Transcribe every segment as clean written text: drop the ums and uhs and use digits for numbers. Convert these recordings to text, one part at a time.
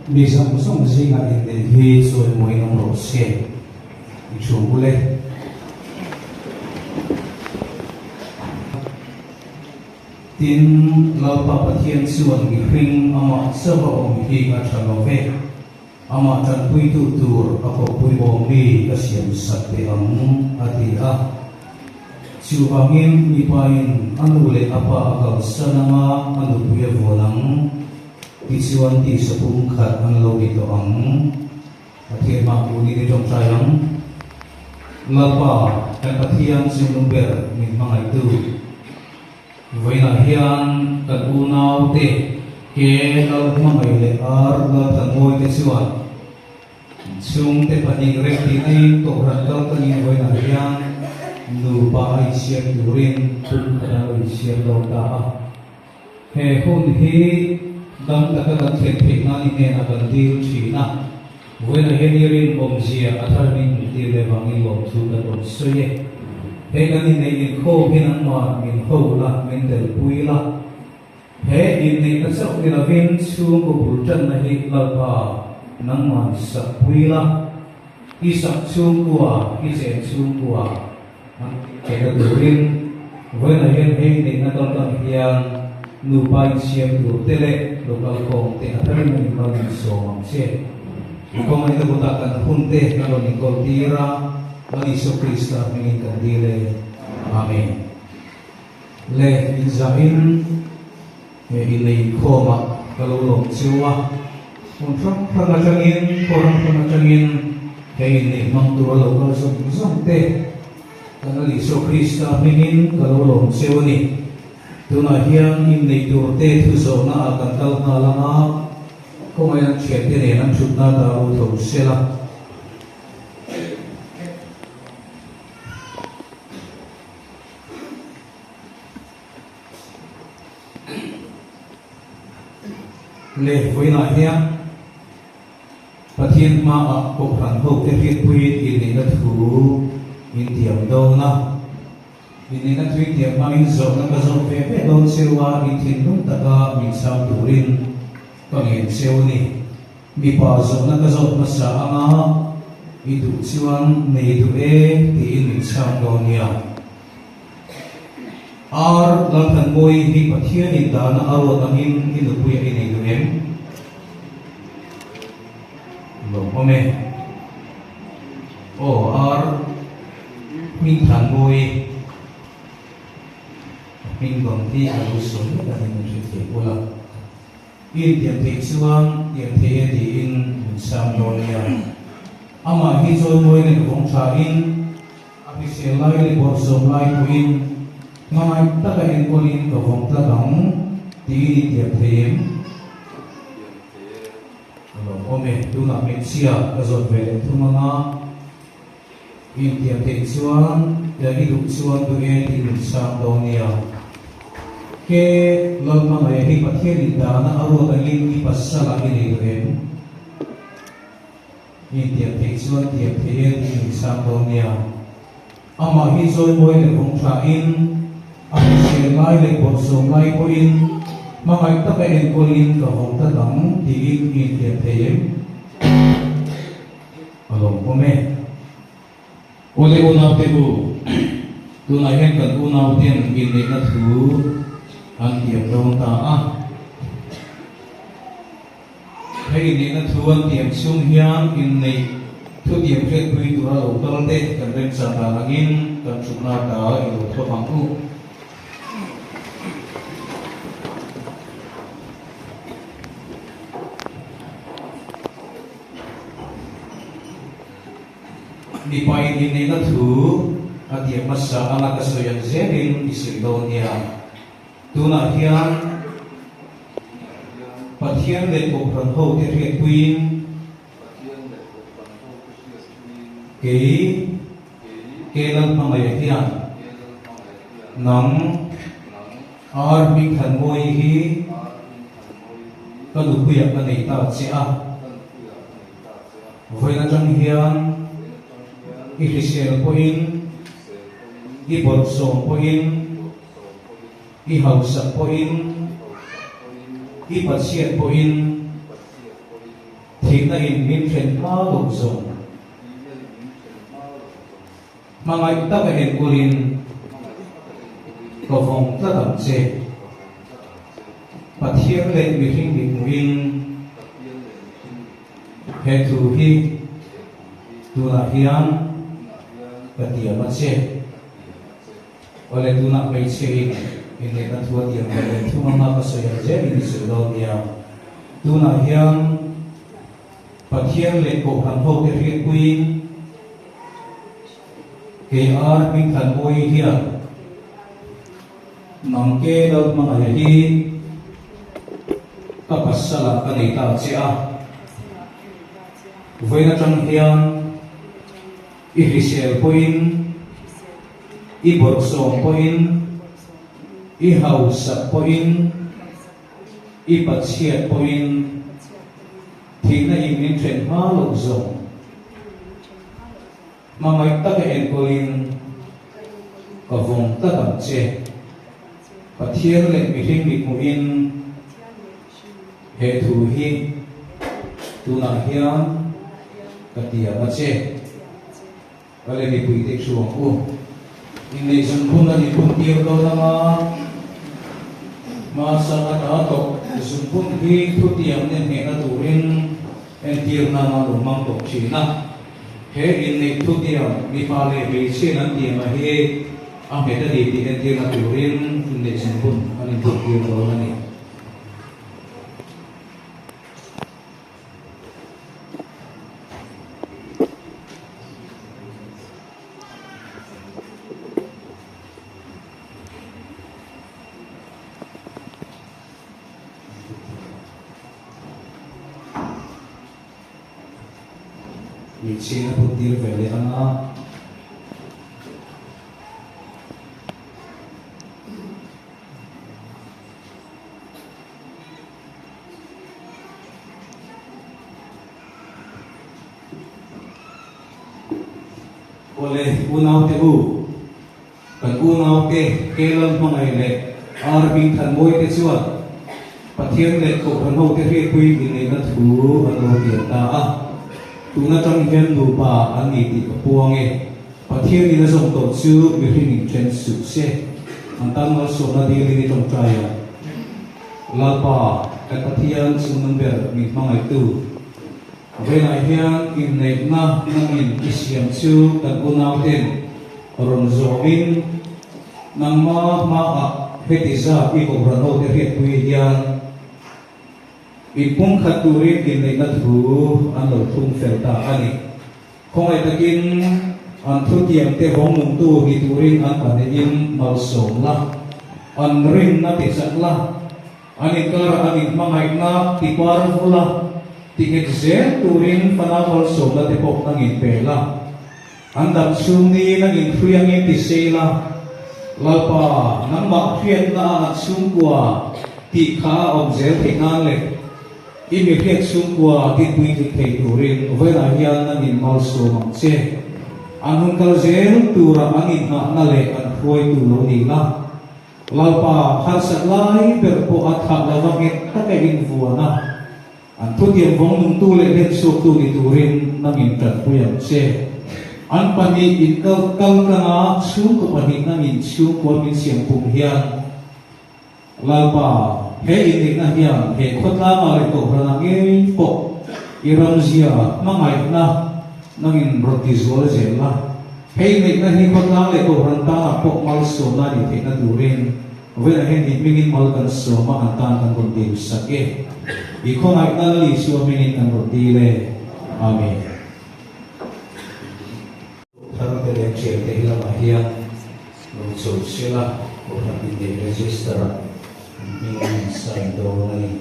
Mi zawng zawng zingah inneih hi chawimawiin awm rawh se. I thu bul e. Tin, Lalpa Pathian chuan mihring amah chauha awm hi a tha lo ve. Amah tanpuitu tur a kawppui awm mi ka siam sak teh ang, a ti a. Chuvangin mipain a nu leh a pa a kalsan anga a nupui a vuan ang. Tichuan tisa pum khat an lo ni tawh ang. Pathian hma hmuh ni ni tawngtai ang. Lalpa, kan Pathian chungnung ber min hmangaihtu. Vawiinah hian kan unaute ke lal hmangaih leh ar lal thanmawi te chuan chhungte pahnih rem tihna-in kohhran kal tangin vawiinah hian nupa a insiam turin pum khat an lo insiam dawn ta a. He hun hi dam taka kan thlen theih nan i hnenah kan dil thin a, vawiinah hian i rinawmzia a thar min hmuh tir leh vangin lawmthu kan rawn sawi e. He kan inneih inkhawm hi nangmah min ho la, min telpui la. He inneihna chauh ni lovin chhungkaw bul tanna hi Lalpa nangmah sakpui la, i sak chhungkua, i chen chhungkua, An theihna turin vawiinah hian hei neihna kaltlang hian nupa insiam tur te leh local kawng te a tharin an inmal min sawm ang che. I kawng aina kutah kan hun te kan rawn inkawl tir a, Lal Isua Krista hmingin kan dil e. Amen. Le inzahin he innei inkhawmah ka lo lawm cheu a, hmun hrang hrang atangin, khaw hrang hrang atangin he innei hmang tura lo kal zawng zawng te kan Lal Isua Krista hmingin ka lo lawm cheu a ni. Tunah hian innei turte thu zawhna ah kan kal nghal ang a, khawngaih an thiante nen an thutna ta ru tho sela. Le vawiinah hian Pathian hmaah Kohhran hote hriatpuiin inneihna thu in tiam dawn a. Inneihna thu in tiam hmangin zawhna ka zawh ve ve dawn cheu a, in thinlung taka min chhang turin ka ngen cheu a ni. Mipa zawhna ka zawt hmasa anga i duh chuan nei duh e tiin min chhang dawn nia. Ar Lalthanmawii hi Pathianin dahna a ruat angin i nupuiah i nei duh em? Lawmawm e. Aw Ar Hmingthanmawii a hming dawn hi a lo sawi vek a ni min hrethiam ula. I intiam theih chuan tiam thei e tiin min chhang dawn nia. Amah hi chawimawi leh vawng thain a hrisel lai leh bawrhsawm lai pawhin hmangaih taka enkawlin ka vawng tlat ang tiin i tiam thei em? Tiam thei e. Ka lawmawm e, tunah hmeichhia ka zawt ve leh thung ang a, i intiam theih chuan i duh chuan duh e tiin min chhang dawn nia. Ke Lalhmangaih hi Pathian indahna a ruat angin i pasal ah i nei duh em? I intiam theih chuan tiam thei e tih min chhang dawn nia. Amah hi chawimawi leh vawng thain, a hrisel lai leh bawrhsawm lai pawhin hmangaih taka enkawlin ka vawng tlat ang tiin i intiam thei em? A lawmawm e. Awle unaute u, tunah hian kan unauten inneihna thu an tiam dawn ta a. Hei inneihna thu an tiam chhung hian inneih thutiam hriatpui tura lo kal te kan remchang dan angin kan thutna ta i lo thawk ang u. Mipain inneihna thu a tiam hmasa anga ka sawi ang zelin i sawi dawn nia. Tunah hian Pathian leh Kohhran hote hriatpuiin kei Kelan hmangaih hian nang Ar Hmingthanmawii hi ka nupuiah ka nei ta che a. Vawiin atang hian i hrisel pawhin, i bawrhsawm pawhin, I hausak pawhin, i pachhiat pawhin, Thihna in min then hma loh zawng. Hmangaih taka enkulin ka vawng tlat ang che. Pathian leh mihring mihmuhin he thu hi tunah hian ka tiam a che. Awle tunah hmeichhia in inneihna thu a tiam ve leh thung anga ka sawi ang zel in i sawi dawn nia. Tunah hian Pathian leh Kohhran hote hriatpuiin kei ar hmingthanmawii hian nang ke lal hmangaih hi ka pasal ah ka nei ta che a. Vawiin atang hian i hrisel pawhin i bawrhsawm pawhin i hausak pawhin i pachhiat pawhin thihna in min then hma loh zawng hmangaih taka enkawlin ka vawng tlat ang che. Pathian leh mihring mithmuhin he thu hi tunah hian ka tiam a che. Ka le mipuite i hru ang u. Inneih zungbun an inbun tir dawn anga hmasa a ta tawh zungbun hi thutiang nen nghehna turin entir nan a lo hmang tawh thin a. He inneih thutiang mipa leh hmeichhiain an tiam a hi a nghet a ni tih entirna turin inneih zungbun an inbun tir dawn a ni. Hmeichhia a put tir ve leh ang a. Awle, unaute u, kan unaute Kelan hmangaih leh Ar Hmingthanmawite chuan Pathian leh Kohhran hote hriatpui inneihna thu an lo tiam ta a. Tun atang hian nupa an ni tih ka puang e. Pathianin a zawm tawh chu mihring in then suh se, an tan malsawmna dilin i tawngtai ang. Lalpa, kan Pathian chungnun ber min hmangaihtu, velah hian inneihna nangin i siam chu kan unauten rawn zawmin nangma hmaah heti zat i kohhran hote hriatpui hian inpumkhat turin inneihna thu an lo thung fel ta a ni. Khawngaih takin an thutiamte vawng nungtu ni turin an pahnihin malsawm la, an rinna tichak la, an inkarah an inhmangaihna tipar vu la, tinghet zel turin fanau malsawmna te pawh nang inpe la, an dam chhung ni nang inhrui angin ti sei la, Lalpa, nangmah hriatna ah an chhungkua tih kha a awm zel theih nan le. I mi hriat chhungkua dinpui tling thei turin vawilah hian nan in malsawm ang che. An hun kal zel tura an inhnahna leh an hruaitu lo ni la. Lalpa, harsat lai ber pawh a thah lova nghet taka invuan a, an thutiam vawng nungtu leh hlenchhuaktu ni turin nang in tanpui ang che. An pahnih in kal kal tlanga chhungkaw pahnih nang in chhungkua min siam pum hian, Lalpa, he inneihna hian he khawtlangah leh kohhranah ngei pawh i ramzia hmangaihna nangin rawn ti zual zel la. He inneihna hi khawtlang leh kohhran tanah pawh malsawmna a nih theihna turin vawiinah hian i hmingin mal kan sawm a, an tan kan rawn dil sak e. I khawngaihna Lal Isua hmingin kan rawn dil e. Amen. Tharte leh thiante hi lamah hian lo chho sela Kohhran inneih register ah hming an in sign dawn a ni.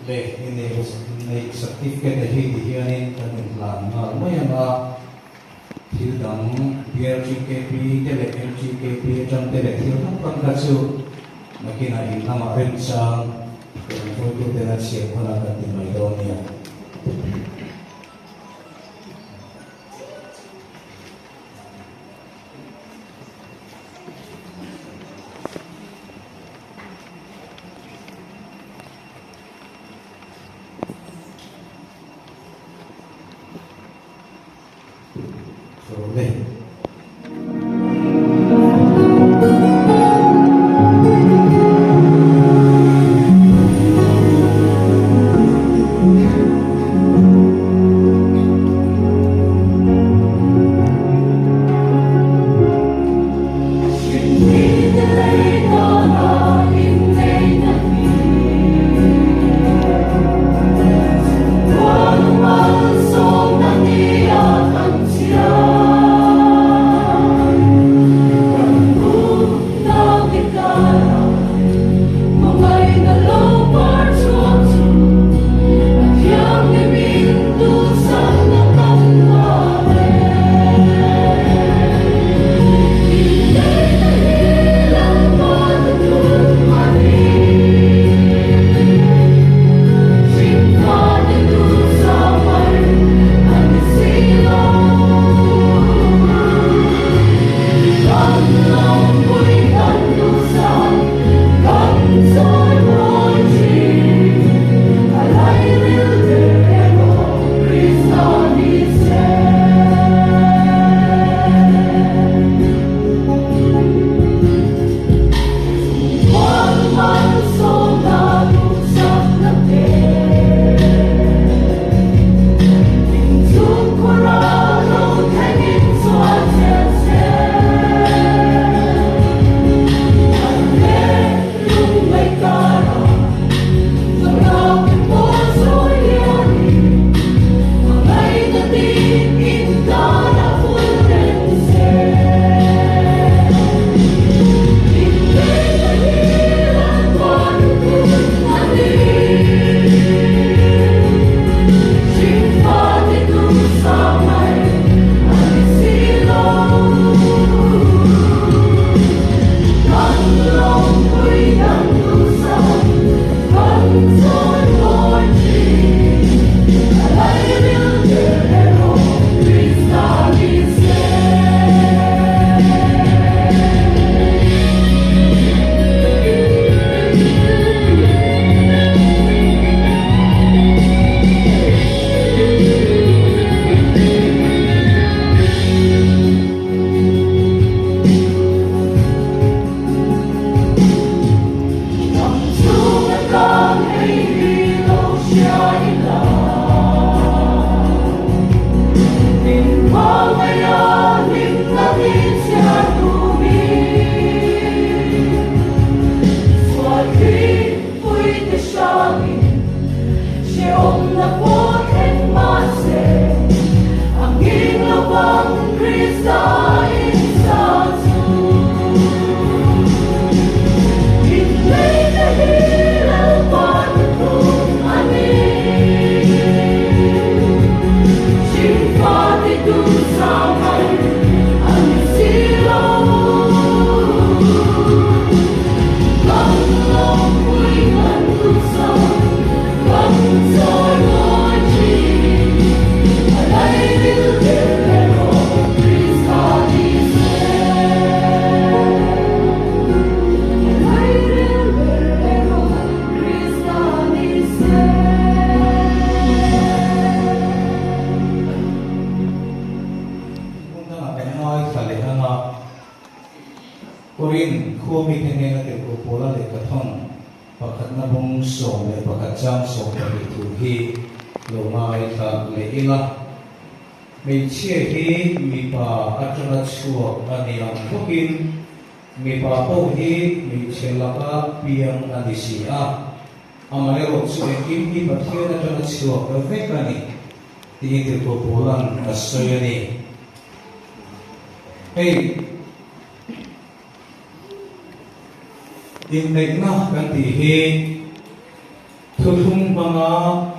Le inneih certificate te hi ti hianin kan inhlan nghal mai ang a, thil dang BLGKP te leh MGKP atang te leh thil hrang hrang kha chu nakinah in lamah remchang kan hruaituten a chhiar hmanah kan ti mai dawn nia. Hmun dangah kan ngaithla leh ang a, Korin khua mite hnena tirhkoh Paula lehkhathawn pakhatna bawng 11 chang 12 thu hi lo ngaithla leh ila. Hmeichhia hi mipa atanga chhuak a ni ang bawkin mipa pawh hi hmeichhe laka piang a ni si a, amaherawh chu engkim hi Pathian atanga chhuak vek a ni tiin tirhkoh Paula'n a sawi a ni. Hei inneihna kan tih hi. Thuthlung hmanga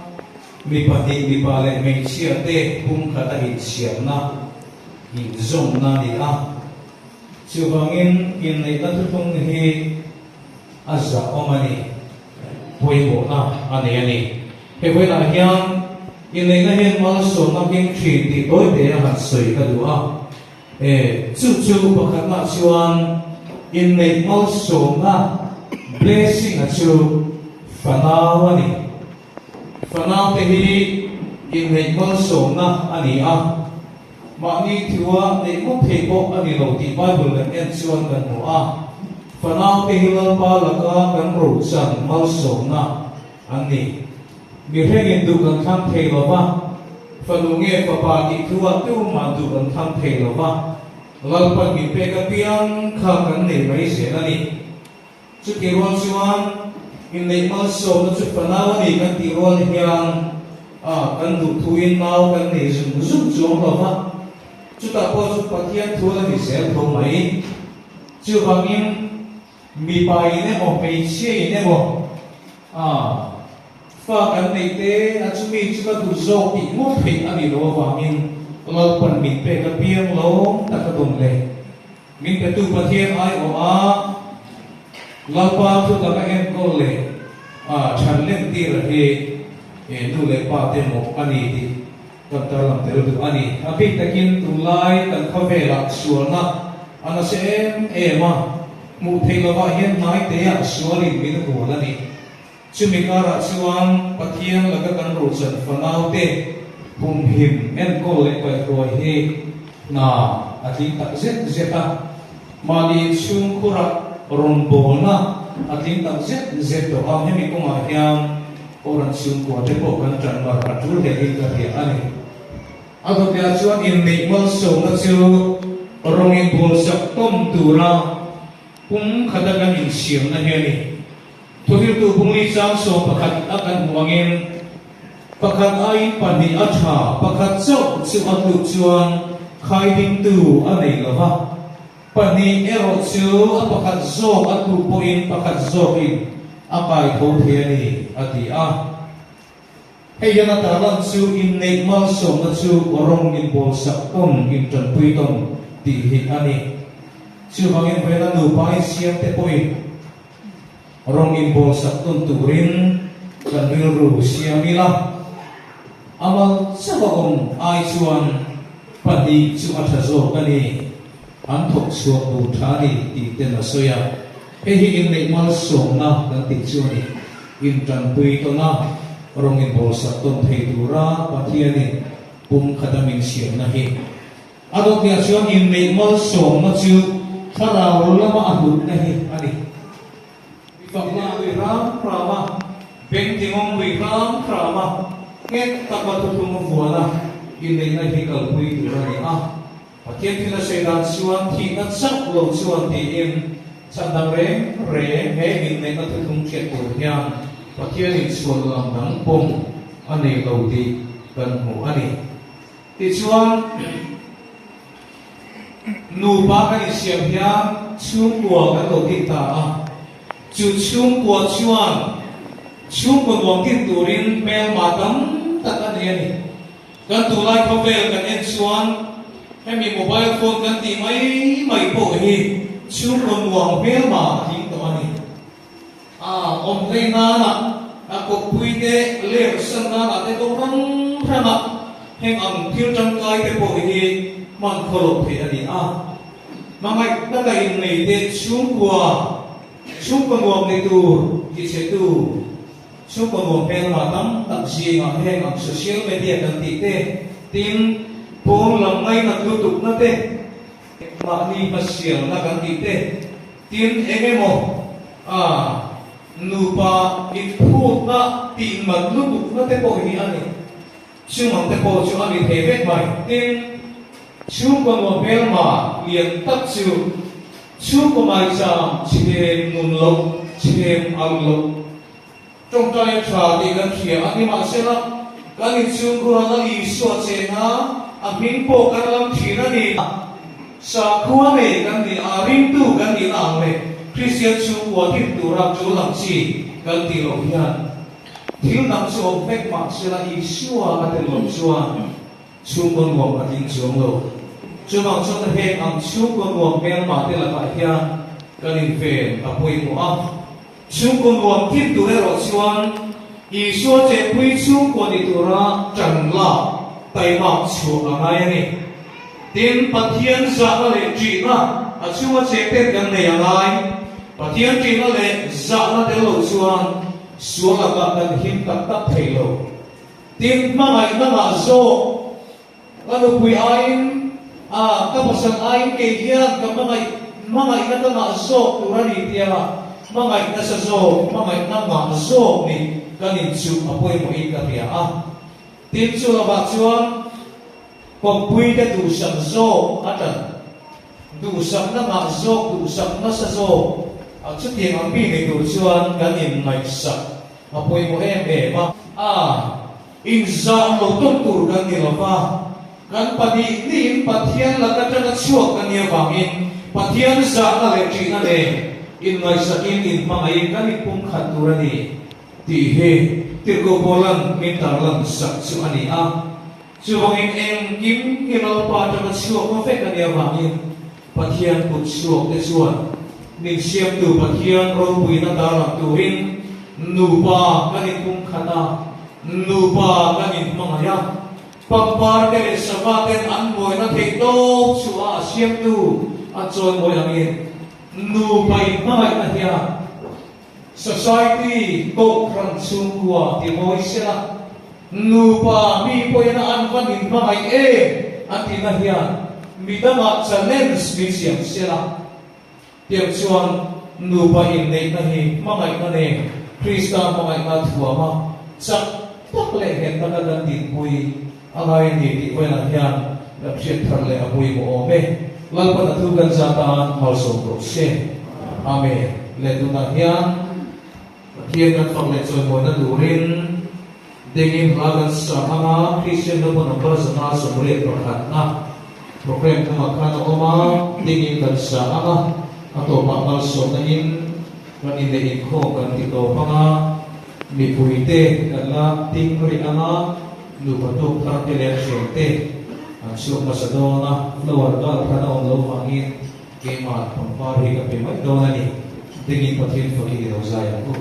mi pahnih mipa leh hmeichhia te pumkhat a insiamna, inzawmna a ni a. Chuvangin inneihna thuthlung hi a zahawm a ni, pawimawhna a nei a ni. He vawiinah hian inneihna hian malsawmna hming thin tih tawi te a han sawi ka duh a. E, chu chu pakhatnah chuan inneih malsawmna, blessing, a chu fanau a ni. Fanau te hi inneih malsawmna a ni a, mahni thua neih ngawt thei pawh a ni lo tih Bible kan en chuan kan hmu a. Fanau te hi Lalpa laka kan rochan malsawmna an ni. Mihringin duh kan thlang thei lo va, fanu nge fapa tih thu ah tumah duh kan thlang thei lo va, Lalpan min pek apiang kha kan nei mai zel a ni. Chutih rual chuan inneih malsawmna chu fanau a ni kan tih rual hian a kan duh thuin nau kan nei zung zung chuang lo va, chutah pawh chu Pathian thu a ni zel tho mai. Chuvangin Mipa in emaw hmeichhia in emaw a fa kan neih te a chumi chu ka duh zawk tih ngawt theih a nih loh avangin Lalpan min pek apiang lo tak a dawn le. Min petu Pathian aiawh a Lalpa thu tak a enkawl leh a chhan len tir a hi nu leh pa te mawh a ni tih kan tarlang tel duh a ni. A bik takin tunlai kan khawvelah sualna a nasa em em a, hmuh theih lovah hian hnaiteah sualin min hual a ni. Chumi karah chuan Pathian laka kan ruhchan fanaute humhim enkawl leh kaihhruai hi hna a tling tak zet zet a, mahni inchhungkhura rawngbawlna a tling tak zet zet tawh a, hemi kawngah hian Koran chhungkua te pawh kan ṭan mar a ṭul hle in ka hria a ni. A dawtah chuan inneih malsawmna chu rawng inbawlsak tawm tura pum khata kan insiamna hi a ni. Thuhriltu Bungli chang 11 a kan hmuh angin pakhat aiin pahnih a ṭha, pakhat chauh chu a tluk chuan khaidingtu a nei lo va, Pahnih erawh chu a pakhat zawk a tluk pawhin pakhat zawkin a kai tho thei a ni, a ti a. Hei hian a tarlan chu inneih malsawmna chu rawng inbawlsak tawn, intanpui tawn tih hi a ni. Chuvangin vawiina nupa insiam te pawhin rawng inbawlsak tawn turin kan rilru siam ila, a mal chauh a awm ai chuan pahnih chu a tha zawk a ni. An thawk chhuak duh tha a ni tih ten a sawi a, hei hi inneih malsawmna kan tih chu a ni. Intanpui tawn a, rawng inbawlsak tawn thei tura Pathianin pum khata min siamna hi. A dawtniah chuan inneih malsawmna chu thlarau lama a hlutna hi a ni. Mi fakna a lui hram hram a, beng tingawng lui hram hram a, nghet taka thuthlung a vuan a, inneihna hi kalpui tur a ni a. Pathian thil a sawi dan chuan thihna chauh lo chuan tiin chhan dang reng reng he inneihna thuthlung hriat tur hian Pathianin chhuan lam dang pawm a nei lo tih kan hmu a ni. Tichuan, nupa kan insiam hian chhungkua kan lo din ta a, chu chhungkua chuan chhungkaw nuam din turin hmelma tam tak a nei a ni. Kan tunlai khawvel kan en chuan hemi mobile phone kan tih mai mai pawh hi chhungkaw nuam hmelma a tling tawh a ni. A awm hlei nana a kawppui te ler san nana te pawh hrang hranga heng ang thil tangkai te pawh hi hman khawlawk theih a ni a. Hmangaih taka innei te chhungkua chhungkaw nuam ni tur tichhetu Chhungkaw nuam hmelma tam tak zingah heng ang social media kan tih te, tin, pawn lam ngainat lutukna te, mahni hmasialna kan tih te, tin, eng emaw a nupa inphutna tihmat lutukna te pawh hi a ni. Chhung ang te pawh chu a ni thei vek mai. Tin, chhungkaw nuam hmelma lian tak chu chhungkaw maicham chhem nun loh, chhem alh loh, tawngtai a tha tih kan hria a ni. Mahsela, kan inchhungkhur a Lal Isua chena a hming pawh kan lam thin a ni. Sakhua nei kan ni a, ringtu kan nihna ang leh Kristian chhungkua din tura tul ang chi kan tih loh hian. Thil dang chu awm vek mah sela Isua a tel loh chuan chhungkaw nuam a tling chuang lo. Chuvang chuan heng ang chhungkaw nuam hmelmah te lakah hian kan inven a pawimawh a. Chhungkaw nuam kim tur erawh chuan Isua chenpui chhungkaw ni tura ṭan lak taimak chhuah a ngai a ni. Tin, Pathian zahna leh ṭihna a chhunga chengten kan nei a ngai. Pathian ṭihna leh zahna tel lo chuan sual lakah kan him tak tak thei lo. Tin, hmangaihna ngah zawk ka nupui aiin, a, ka pasal aiin kei hian ka hmangaih, hmangaihna ka ngah zawk tur a ni tia hmangaih nasa zawk, hmangaihna ngah zawk nih kan inchuh a pawimawhin ka hria a. Tin, chu lovah chuan kawppuite duhsak zawk a tan, duhsakna ngah zawk, duhsak nasa zawk a chutiang ang mi ni tur chuan kan inngaihsak a pawimawh em em a. A, inzah lo tawn tur kan ni lo va, kan pahnih hnihin Pathian lak atanga chhuak kan nih avangin Pathian zahna leh ṭihna nen inngaihsakin inhmangaihin kan inpumkhat tur a ni tih hi Tirhkoh Paula'n min tarlan sak chu a ni a. Chuvangin engkim hi Lalpa atanga chhuak hma vek a nih avangin Pathian kut chhuak te chuan min siamtu Pathian ropuina tarlang turin nupa kan inpumkhat a, nupa kan inhmangaih a, pangpar te leh sava ten an mawina theih tawp chhuah a siamtu an chawimawi angin nupa inhmangaihna hian Society Kohhran chhungkua ti mawi sela, nupa mi pawhin an van inhmangaih em an tihna hian midangah challenge min siam sela. Tiang chuan nupa inneihna hi hmangaihna nen Krista hmangaihna thuama chak tak leh nghet taka kan dinpui a ngai a ni tih vawiinah hian kan hriat thar leh a pawimawh awm e. Lalpan a thu kan zat a, malsawm rawh se. Amen. Leh tunah hian Pathian kan fak leh chawimawina turin dengin hla kan sa ang a, Kristian Naupang Number 181 na program thumah khan a awm a, dengin kan sa ang a, a tawpah malsawmna in kan inneih inkhawm kan ti tawp ang a, mipuite kan la ding rih ang a, Nupa tuk thar te leh hreng te an chhuak hmasa dawn a, flower gal khan a awm lo vangin keimah pangpar hi ka pe mai dawn a ni. Dingin Pathian fakin i lo zai ang u.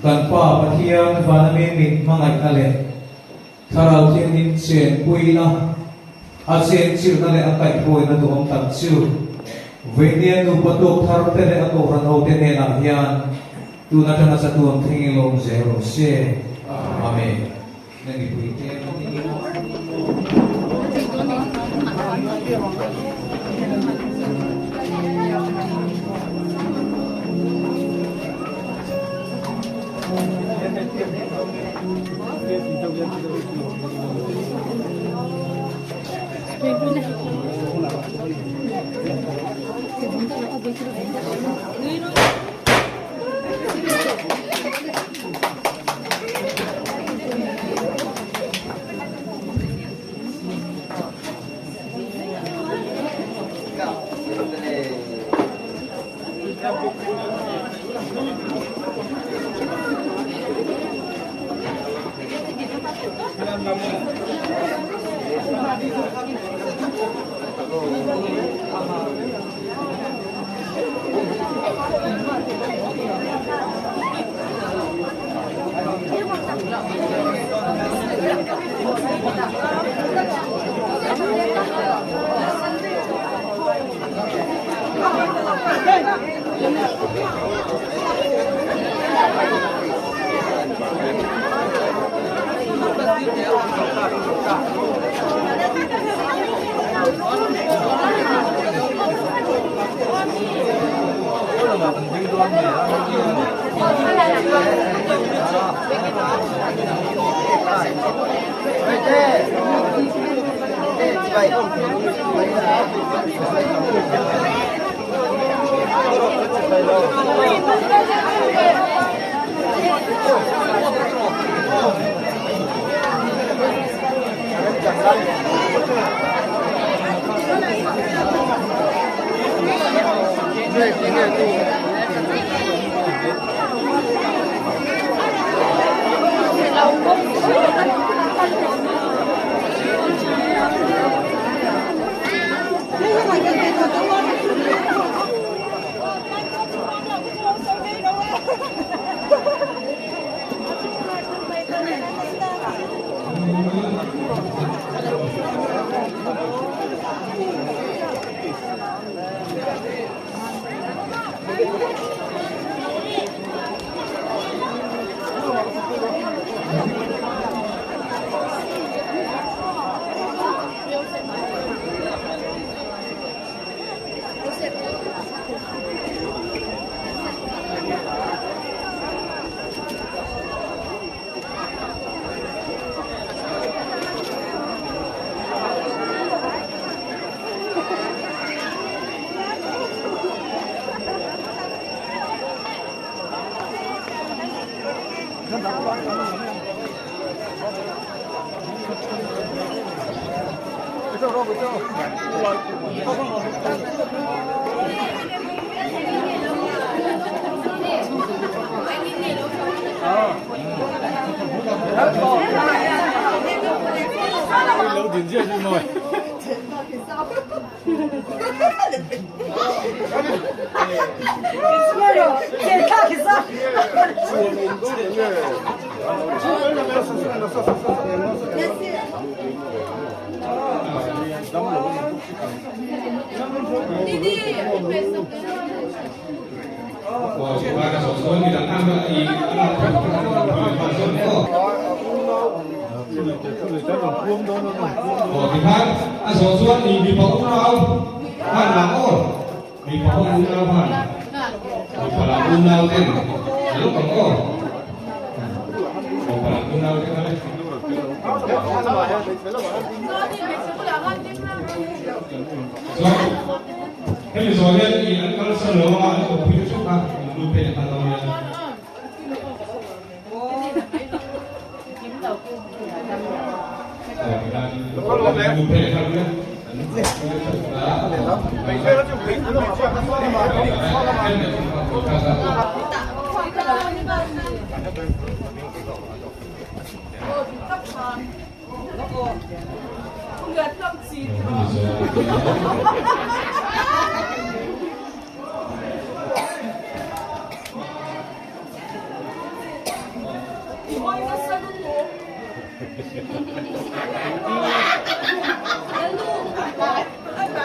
Kan Pa Pathian vana mi min hmangaihna leh Thlarau Thianghlim chenpuina, a chenchilhna leh a kaihhruaina duhawm tak chu Veinia nupa tuak thar te leh a kohhran hote hnenah hian tun atanga chatuan thlengin lo awm zel rawh se. Amen. Na mipui te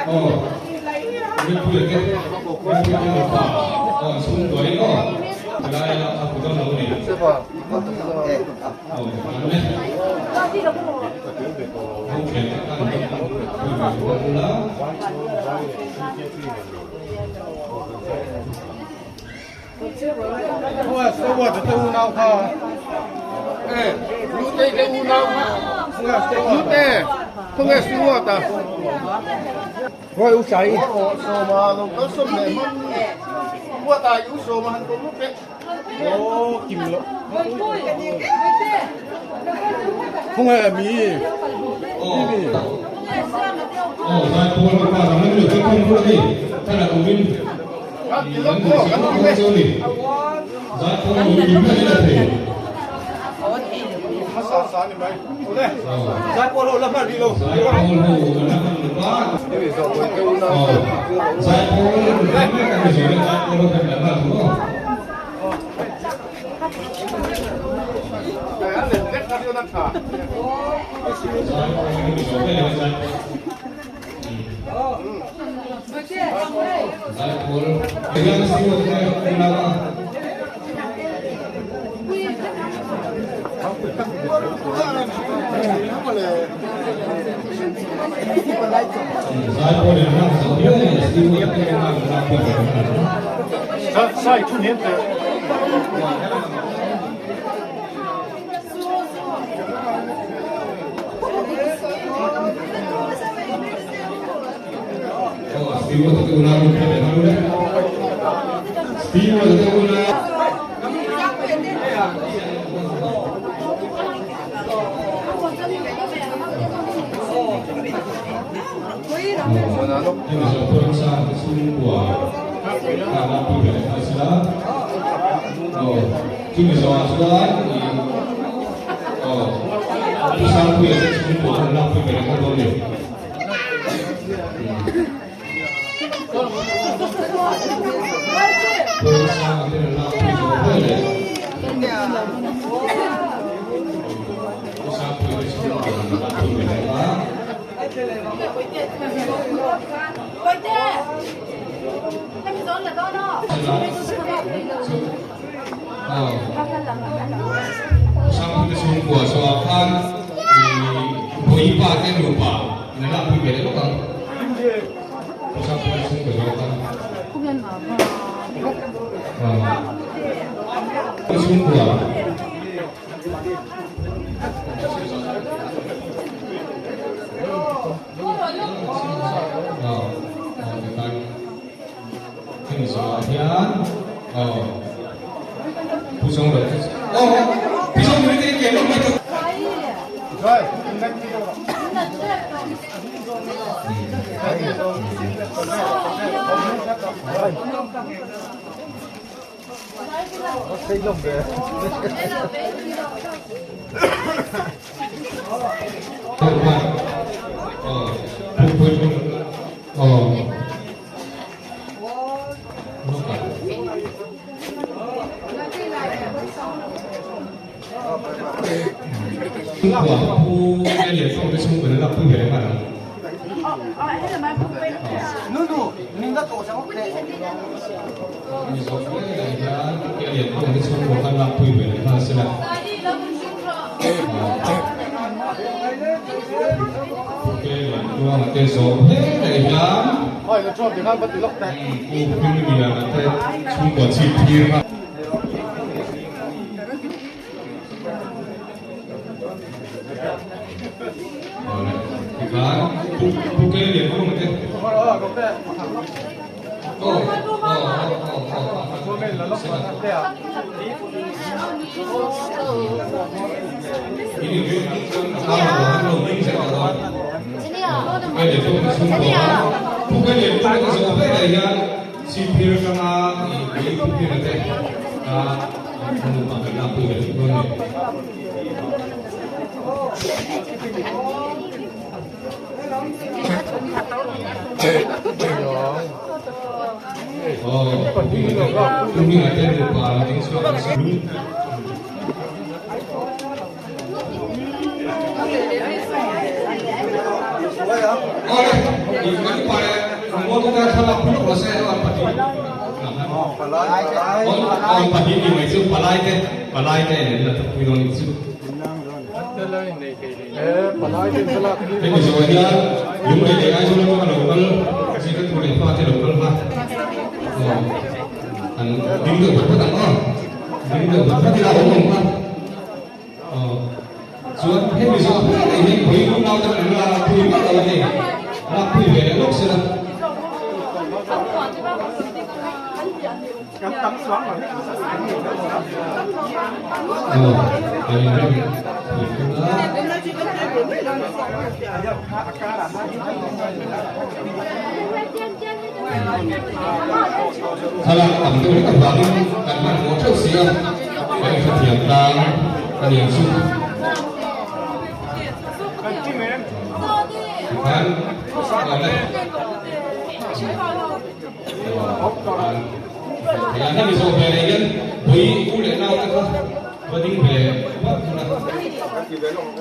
Aw Rinpuia te Rinpuia te nupa aw an chhungkua in aw helai a a hmu dawn lo a ni. Aw an le ho thian te khan an pui ve dawn ula. Aw zaipawl pa ram lam lo kalkhawm rul a ni thlalak awmin An duh chiah vak dawn chu a ni. Zaipawl a lo kim hlek a thei. Zaipawl ho la hman lo va. Zaipawl mek a ni zawh zaipawl ho khan la hman thu aw. Zaipawl ni zawh vel zaipawl. Zaipawl hian siwo te unau a. Zaipawl in ram zo hian siwo te unau an lak pui ve a. Sai thu hnem te. Chumi zawhah chuan ih aw Pu Sangpuia te chhungkua an lakpui ve leh dawn ni. Pu Sanga ten an lakpui zawh hle leh Pu Sangpuia te chhungkua an lakpui ve leh a. Sangpuite chhungkua chhuah khan Vawi pa te nupa in an lakpui ve leh lawk ang. Sangpuite chhungkua zawh khan. Chhungkua. Hemi zawhah hian aw Pu Chawnglo chu aw Pu Chawnglo te ke lawk mai tawh. Awle, i kan upa leh rawngbawltu te thlalak pui lawk la se an pahnih. Aw pahnih ni mai chu palai te palai te in la thawk pui dawn nih chu. Hemi zawh hian Lunglei leh Aizawl atanga lo kal zirna tur leh fate lo kal kha an ding deuh vat vat ang aw. Ding deuh vat vat ila awm ang kha. Aw chuan hemi zawh hma leh hian pui unau te an la pui vak lo a ni. Lak pui ve leh lawk sela. Aw kan inrem pui thung a. Thlalak tam deuh hlek avangin kan hmanhmawh theuh si a, kan inhrethiam tlang a ni ang chu. Tikhan awle. Thei hemi zawh ve leh hian pui u leh nau te kha va ding ve vat thung a.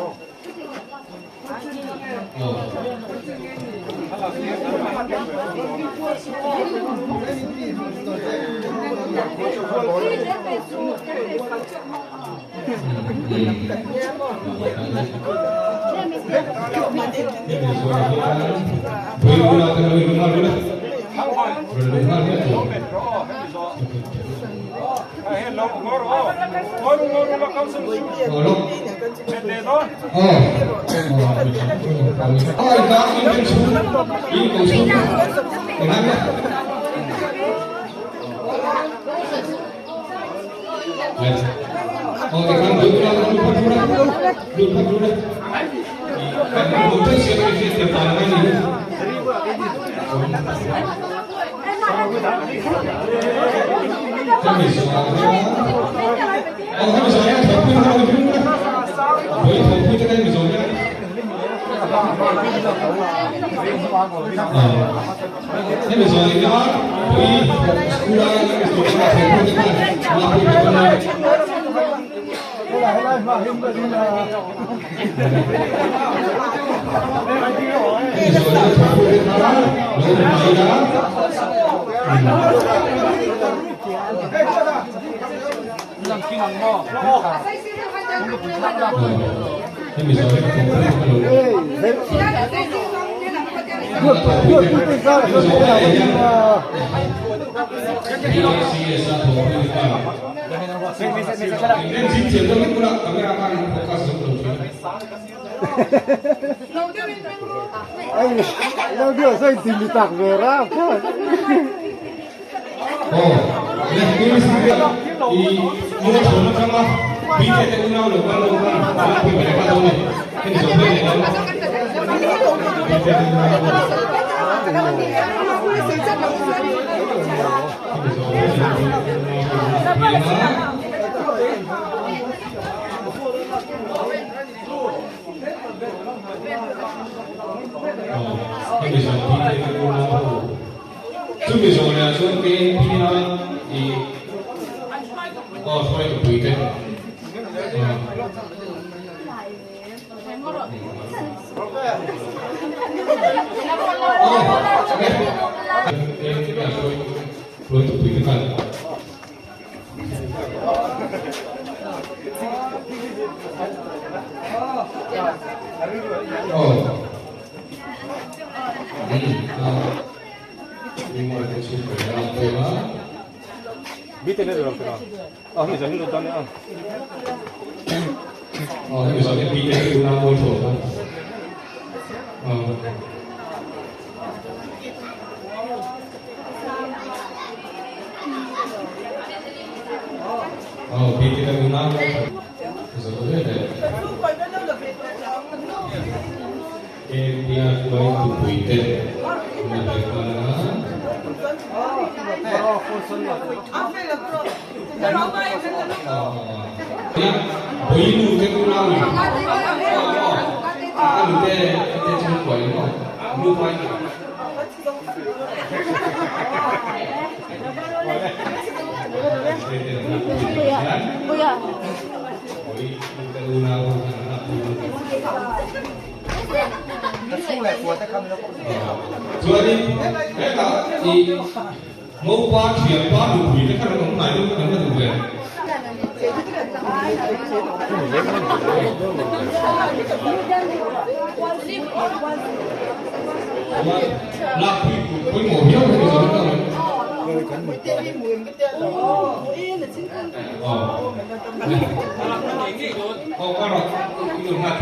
Chumi zawh leh ah chuan KNP a i aw hruai tupui te KNP a hruai tupui te khan aw Chuanin hetah i Ngopa thianpa nupui te kha rawn awm hnai deuh kan va duh ve. Chuan lakpui pawimawh viau hi ni zawng ang. Aw ka rawt i lut nghat.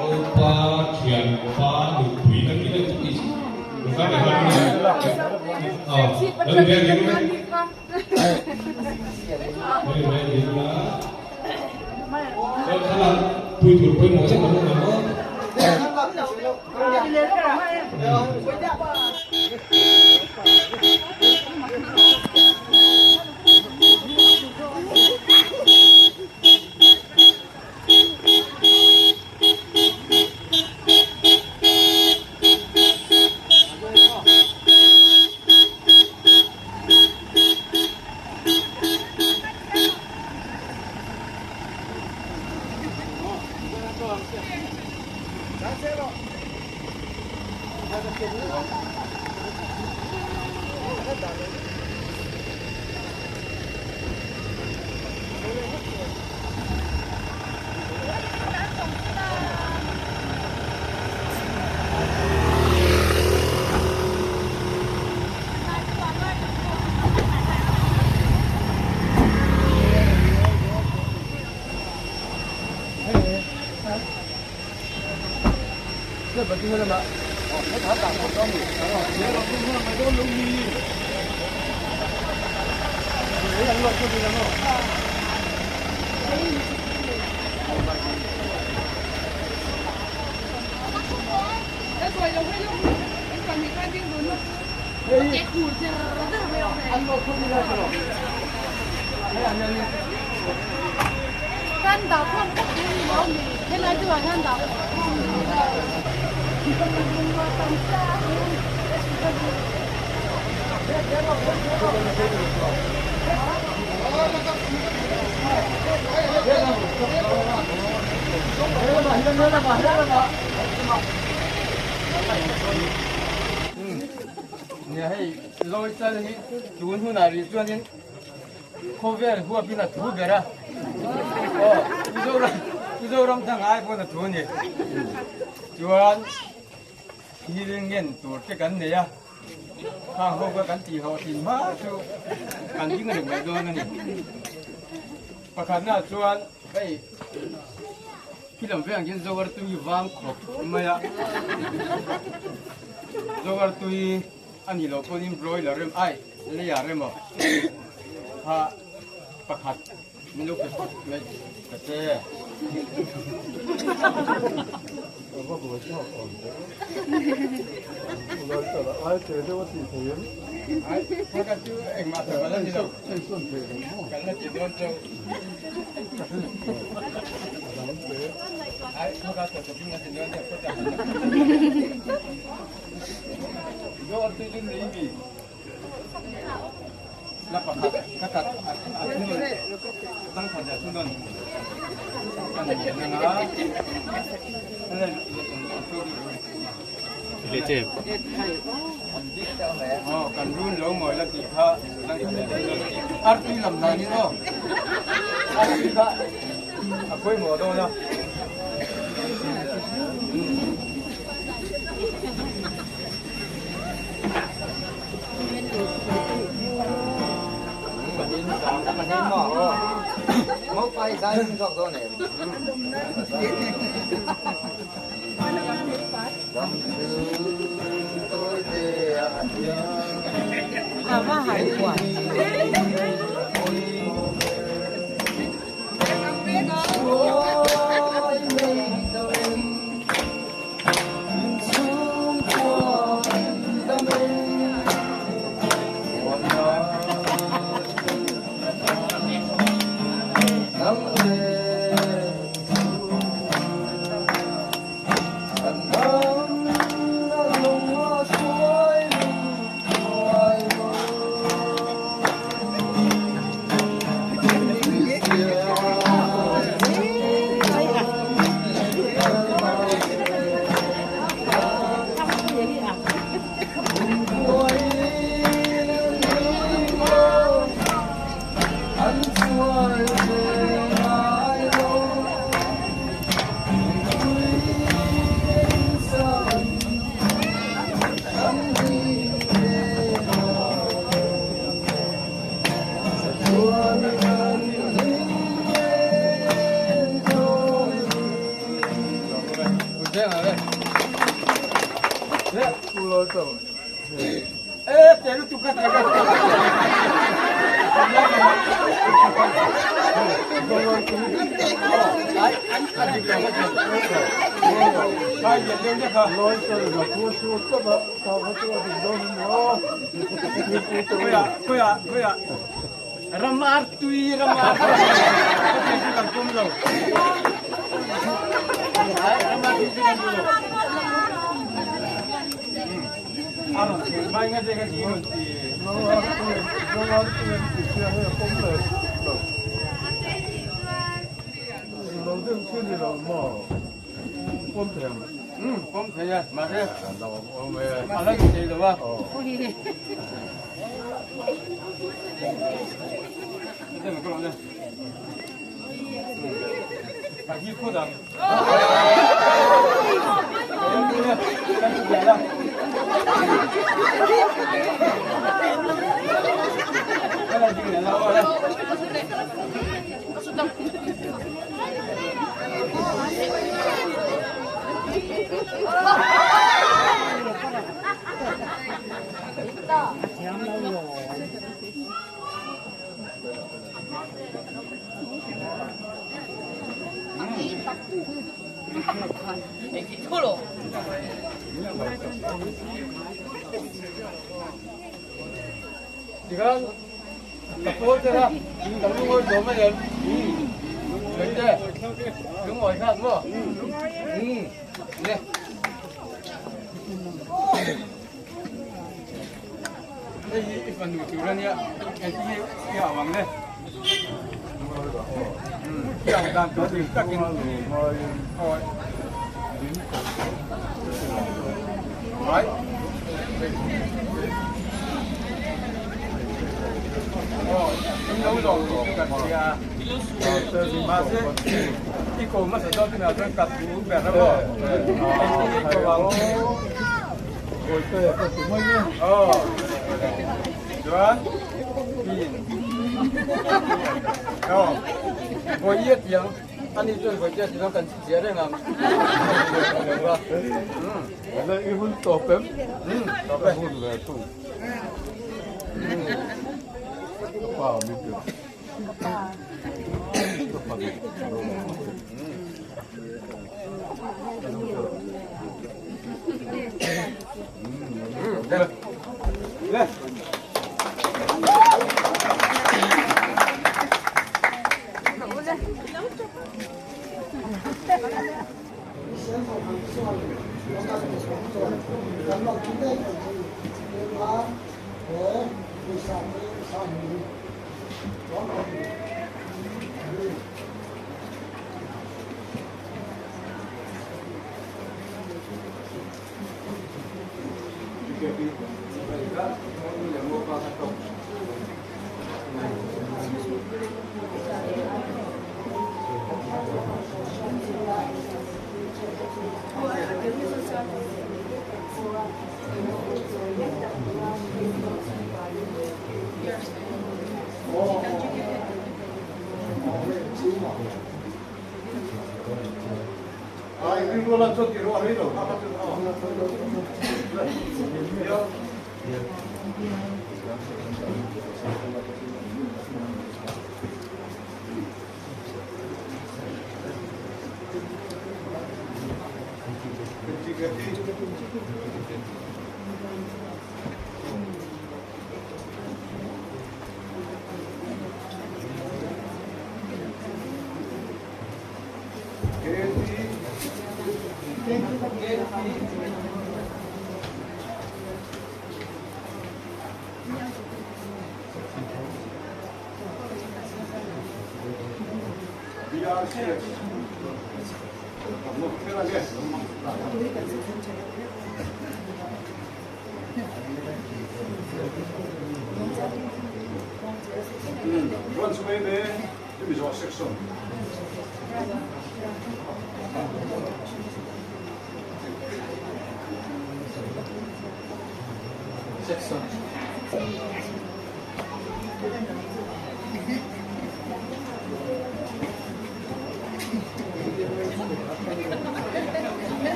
Opa thianpa nupui kan ti deuh tih chu Pui tur pawimawh zet an awm ang aw. Nia hei lawi chal hi tun hunah rih chuanin khawvel huapin a thu ber a, aw Mizoram Mizoram thang ai pawn a thu a ni. Chuan thil ngen tur te kan nei a, khang ho kha kan tih hlawhtlin hma chu kan ding reng mai dawn a ni. Pakhatnaah chuan hei Khi lam veng hian Zoar tui vang khawp mai a, Zoar tui a nih loh pawhin broiler rem ai leiah rem aw kha pakhat min lo pe phawt mai ta che. Ai kha chu engmah sawi la ni lo kan la ti dawn chauh. A tui kha a pawimawh dawn a. Ram ar tui ram ar tui kan tum lo. Ram ar tui kan tum lo. Tikhan ka pawl te kha ka lungawi dawm a em Mate lungawi khan maw le hei hi i fanu tur ania engtin nge i hau ang le i hau dan tur dik takin Right. Ani chuan vawitia ti chuan kan chhiar reng ang. I hun tawp em? Tawp e. Hun ve thung. Ka pa mi ber. Ka pa mi. Le. Le.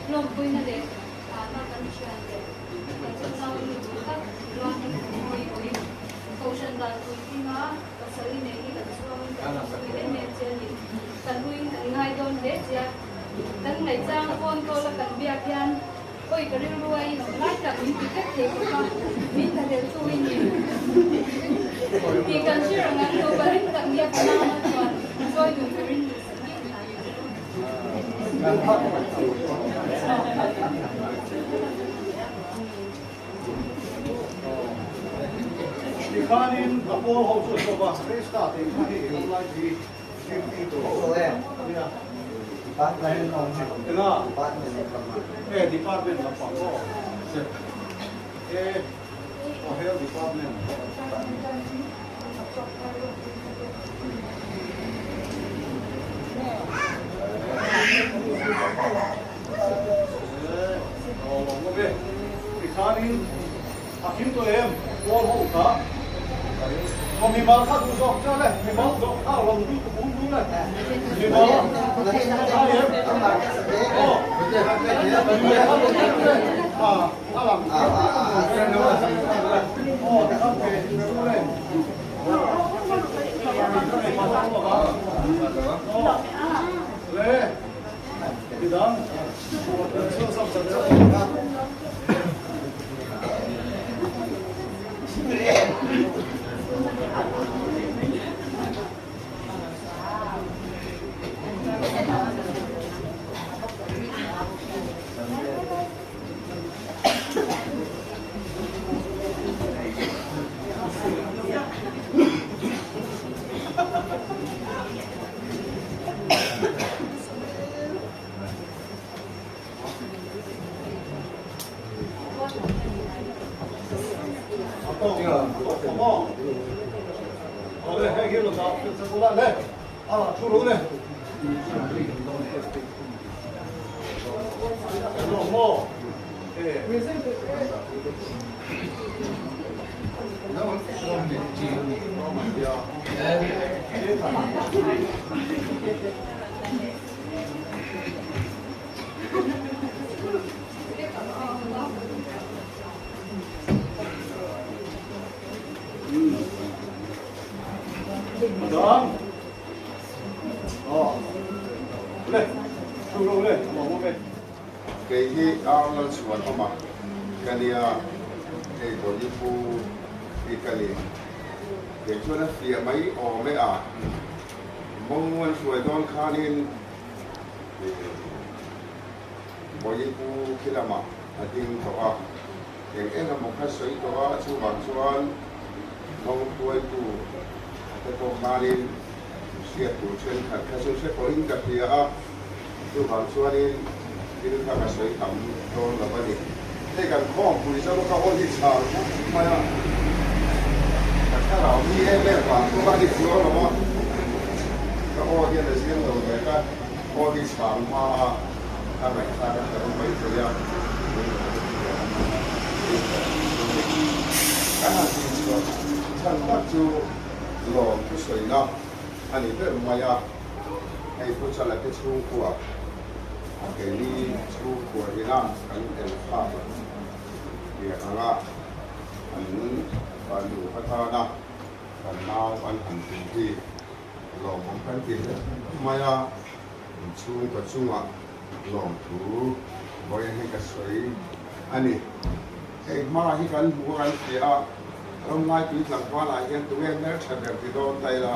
Lawmpuina leh thahna kan thian leh kan chungchang nu duh tak ruang hi kan ngawi awih. Kohhran dan puitlinga pasal i neih hi kan chhuangin kan lawmpui em em che a ni. Kan huin kan ngai dawn hle che a. Kan ngaihchang phone call a kan biak hian awi ka rilru a inawm lai tak min ti vek thei bawk a, min thlahleltu i ni tih kan hre reng ang lo parin tak nia ka nau a chuan chawi dun turin duhsak ngei hna i ni. Tikhanin a pawl ho chu a chawp a, Krista tih kha hei eng lai hi duty tur a nia. Enga? E department lampang maw? E aw health department. Tikhanin a kim tawh em? Pawl ho kha aw mimal kha duh zawk chiah le, mimal zawk kha rawn lut bung bung le, mimal kha em? Aw mimal kha rawn lut le, a a lang aw tikhan pe le. Dang. Aw. Le. Thu ro le. Maw maw ve. Kei hi Ar Lalchhuanawma ka nia, hei Bawlhi pu hi ka ni. Kei chuan a fiah mai awm e a, mawng an hruai dawn khanin Bawlhi pu khi lamah a ding tawh a, eng eng emaw kha sawi tawh a, chuvang chuan mawng hruaitu te pawh khanin hriat tur thenkhat kha chu hre pawhin ka hria a. Chuvang chuanin thil kha ka sawi tam dawn lo a ni. Hei kan khawmpui zo ka aw hi chhar khawp mai a, ka thlarau mi em em vang pawh a ni chuang lo a, ka aw hian a ziang lo ve ka aw hi chhar hma a a ngaihthlak a hre mai thei a, kan han tinchhuah chhan tak chu lawm thusawina a ni ber mai a. Hei Pu Chala te chhungkua a keini chhungkua ina kan el phak ve ang a, an fanu atana kan nau an han tum hi lawmawm kan ti hle mai a, inchhungkaw chungah lawmthu vawiin hi ka sawi a ni. Hei hma hi kan hmu a kan hria a, Ramlaipui tlangvalah hian tunge hmeltha ber ti dawn ta ila,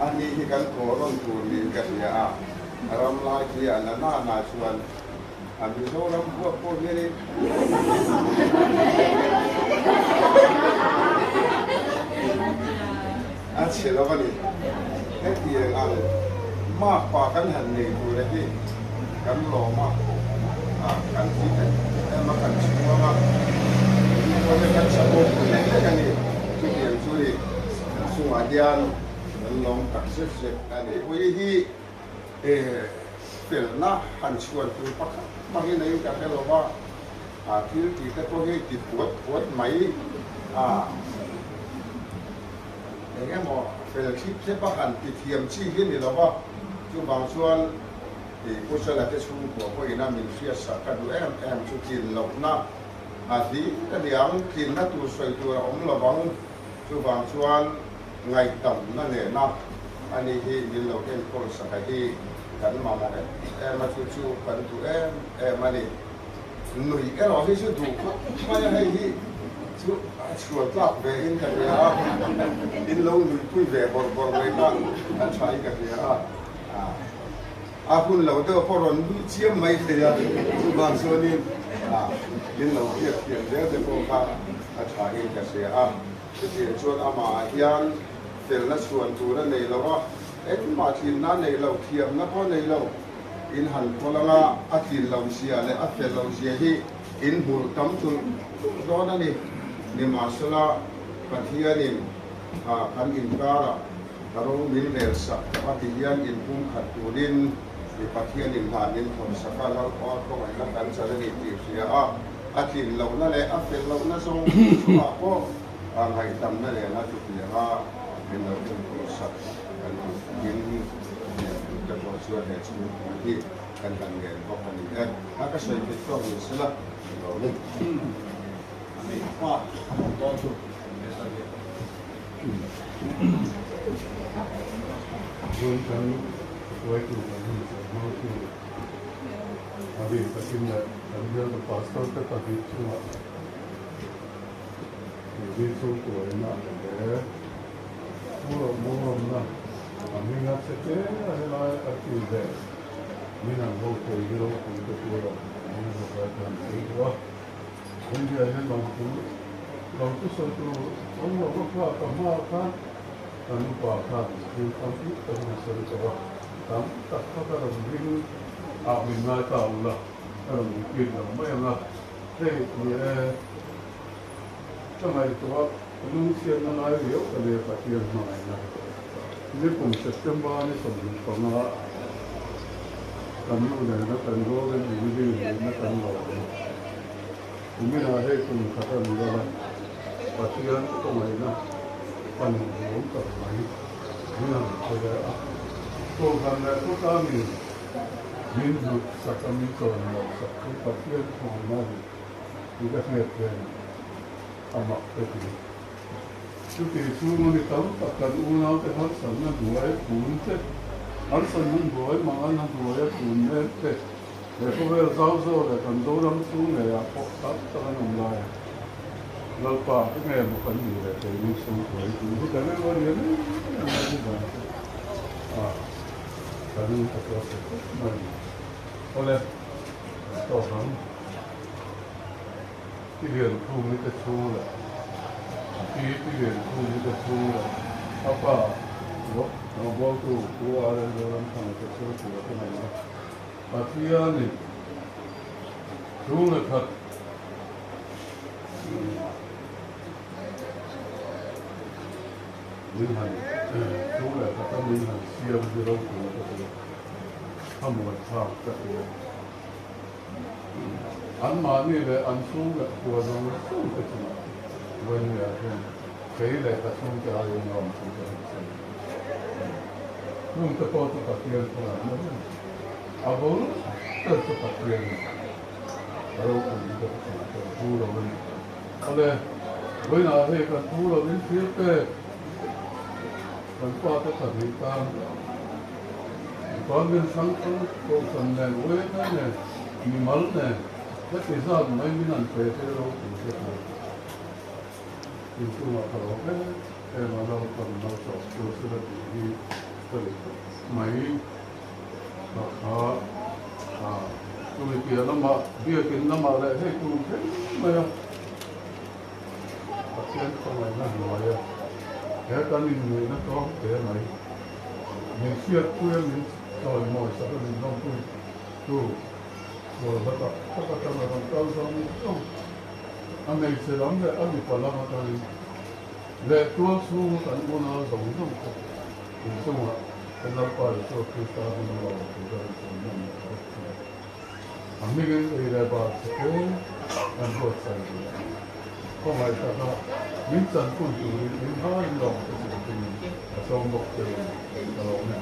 ani hi kan kaw rawn tur niin ka hria a, Ramlaipuia la na na chuan a Mizoram huap pawh hianin a chhe lo a ni. Hetiang ang makpa kan han nei tur e hi kan lawm a, kan ti em em a, kan chhuang a, Mizote kan chakawm pui lek lek a ni. Chutiang chu ni kan chungah hian kan lawm tak zet zet a ni. Ui hi felna han chhuan tur pakhat hmangin a in ka hre lo va, thil tih te pawh hi ti puat puat mai a. Eng emaw fel thlip thlep a han ti thiam chi hi ni lo va, chuvang chuan i Pu Chala te chhungkua pawhin a min hriatsak ka duh em em chu tlin lohna a hlir a ni ang, tlinna tur sawi tur a awm lo vang, chuvang chuan ngaihdamna nena ani hi min lo enkawl sak a hi kan mamawh em em a, chu chu kan duh em em a ni. Nuih erawh hi chu duh khawp mai a, hei hi chu a chhuan tlak ve in ka hria a, in lo nuihpui ve bawrh bawrh mai kha a tha in ka hria a, a hun lo deuh pawh rawn nui chiam mai thei a, chuvang chuanin in lo hriat thiam zel te pawh kha a tha in ka hria a, chutiang chuan amah hian felna chhuan tur a nei lo a, engmah tlinna a nei lo, thiamna pawh a nei lo. In han khawl anga a tlin lo zia leh a fel lo zia hi in hmur tam tulh tulh dawn a ni. Nimahsela, Pathianin kan inkarah ro min rel sak a ti hian inpumkhat turin mi Pathianin hna min thawn sak a, Lalpa khawngaihna kan chan a ni tih hria a, a tlin lohna leh a fel lohna zawng chungah pawh ngaihdamna nena chutianga min lo enkawl sak kan duh. Te pawh chuan he chhungkua hi kan han ngen bawk a ni e. A ka sawi theih tawk ni sela ni lo ni. A nei hma a awm dawn chu he sawi hi. Tun kan hruaitu kan hun sawi hmangtu a bik takin leh kan bialtu pastor te pahnih chungah Mizi chhungkua ina he Mawrawmna a hming a che te a helai a ti ve min an ho thei hi ropui te tur a hming ho kai khan a ei duh a. India hian lawngtu lawngtu sawi tur awm lo vak kha ka hma khan kan upa khan thil tam tak in a sawi tawh a, tam tak kha ka rawn ring ah min ngai ta ula ka rawn repeat lo mai ang a, hei ni e. Ka ngaihtuah a, lungchhiatna lai riau ka nei a Pathian hmangaihna. Nikum September ni 25 kan nu nena kan Golden Jubilee nihna kan lawm a. Kuminah hei kum khat a ni a, Pathian kawngaihna pan nuam tak mai min han pe leh a. Kohhran leh khawtlangin. Min hlut sak a min chawimawi sak chu Pathian thawmna a ni tih ka hriat hian a mak ka ti. Chuti chhunga mi tam tak kan unaute harsatna hnuai kun te, harsatna hnuai mangana hnuaia kun mek te, he khawvel zau zawk leh kan Zoram chhung ngeiah pawh tam tak an awm lai a. Lalpa ka nge maw kan nih leh keini chhungkua hi tih hi kan rilru a lian em em a ni dan chu a kan a tuar thei khawp mai a ni. Awle, kan tawk ang. Ti lian khum hi ka chhung leh a pi ti lian khum hi ka chhung leh a pa rawngbawltu Pu RL Zoramthanga te chhungkua te nei a, Pathianin chhung leh khat Min han chhung leh khat a min han siam hi ropui ka ti a, thlamuan thlak ka ti a. Anmahni leh an chhung leh khua zawng zawng te chungah Vawinia hian kei leh ka chhungte aiin lawm thu ka han sawi a ni. Chung te pawh chu Pathian khawngaih na reng a bul ber chu Pathian a ni. A ropui hi ka ti ka thu lo a ni. Awle, vawiinah hei kan thu lovin thil pek kan fate pahnih tan department hrang hrang kohhran nen uaina nen mimal nen heti zat mai min an pe te ropui te tur inchungah ka lo em em a lo kan lo chawp chu sila tih hi ka duh khawp mai. Ka kha a chumi piah lamah biakin lamah leh hei tur thleng mai a Pathian khawngaihna hnuai a he kan inneihna tlawm te mai min hriatpui a min chawimawi sak a min lawmpui tu sual hla tak tak atang a rawn kal zawng zawng a hmeichhe lam leh a mipa lam atangin leh tual chhunga kan unau zawng zawng te inchungah Kan Lalpa Isua Krista hmun a lo tur ka rawn sawi hman leh bawk che. A hmingin ei leh bar che te kan buatsaih duh a. Khawngaih taka min chanpui turin in hmain lawng te chu tumin ka sawm bawk che u ka lawm e.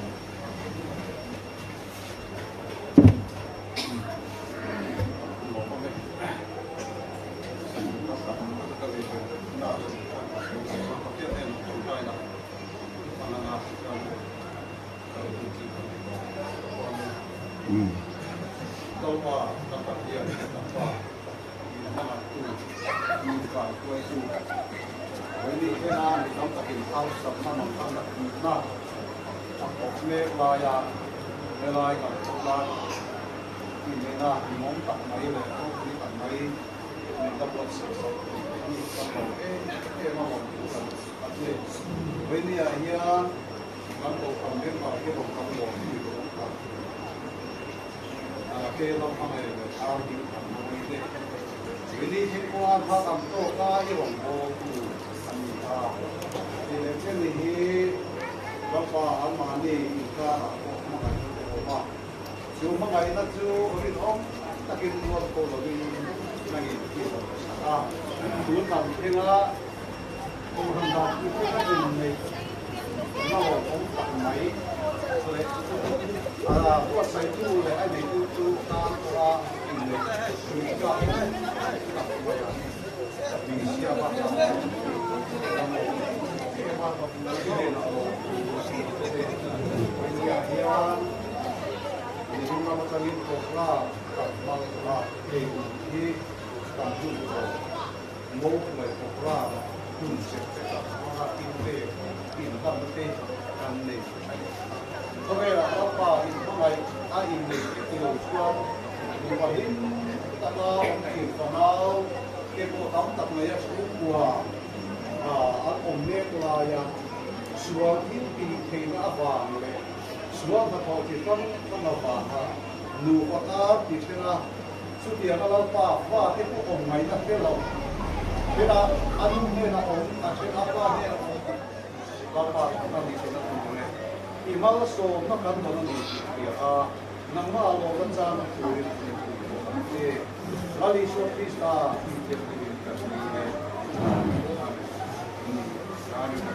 Kan kohhran member hi rawn kan lawm hi ka awm tak. Ke lam hmangaih leh ar ding kan mawi te. Vini thingkua kha kan tawk a i rawn haw tu a ni a. Ti leh chen ni hi Lalpa anmahni inkarah pawh hmangaihna te awm a. Chu hmangaihna chu rinawm takin mual pawh lovin nangin i rawn sak a. Tun lam thlenga Kohhran dan pui te ka inneih na lawm awm tak mai leh a buatsaihtu leh a neitu chu tan pawha inneih tui tlak tak mai a min siam a, kan lawm em a, i hnenah lawm thu a sawi che. India hian mihring ram atangin Kohhra kan hmang tawh a, hei hi kan hun tawh. Ngo leh Kokra hun chep te tak hmanga in pek in hlan te kan nei a ni. Khawvelah Lalpa in hmangaih a inneih te ti lo chuan nupa hlim taka awm thin fanau te pawh tam tak nei a chhungkua an awm mek laia sual thil tih theihna avang leh sual hnathawh chi hrang hrang avanga nupa kar ti then a Chutianga Lalpa fate pawh awm ngaihna hre lo thena a nu hnena awm, a then a pa hnena awm tih Lalpa thutna ni thena tur leh i malsawmna kan dawn a ni tih hria a, nangmah lawmna chana turin min pui bawk ang che. Lal Isua Krista tih thianghlimin kan ni e. Amen.